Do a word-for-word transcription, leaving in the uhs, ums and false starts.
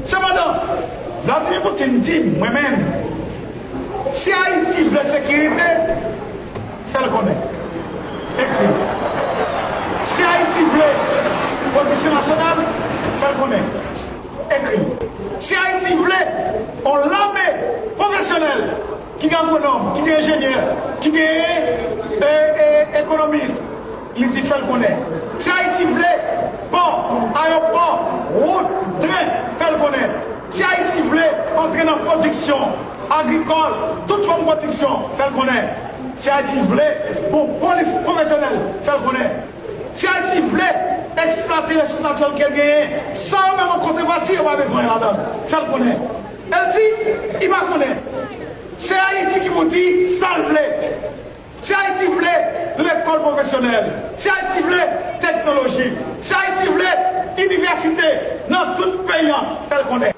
Sepandan, Vladimir Putin di m, mwen menm, si Ayiti vle sekirite, fè l konnen. Ekri l. Si Ayiti vle pwodiksyon nasyonal, fè l konnen. Ekri l. Si Ayiti vle yon lame pwofesyonèl ki gen agwonòm, ki gen enjenyè, ki gen e, e, ekonomis, li di fè l konnen. Si Ayiti vle pò, ayewopò, wout, tren, fè l konnen. Si Ayiti vle antre nan pwodiksyon agrikòl, tout fòm pwodiksyon, fè l konnen. Si Ayiti vle bon polis pwofesyonèl, fè l konnen. Si Ayiti vle eksplwate resous natirèl ke l genyen, san yo menm an kontrepati yo pa bezwen ladan, fè l konnen. El di, li pa konnen. Se Ayiti ki pou di sa l vle. Si Ayiti vle lekòl pwofesyonèl, si Ayiti vle teknoloji, si Ayiti vle inivèsite nan tout peyi an, fè l konnen.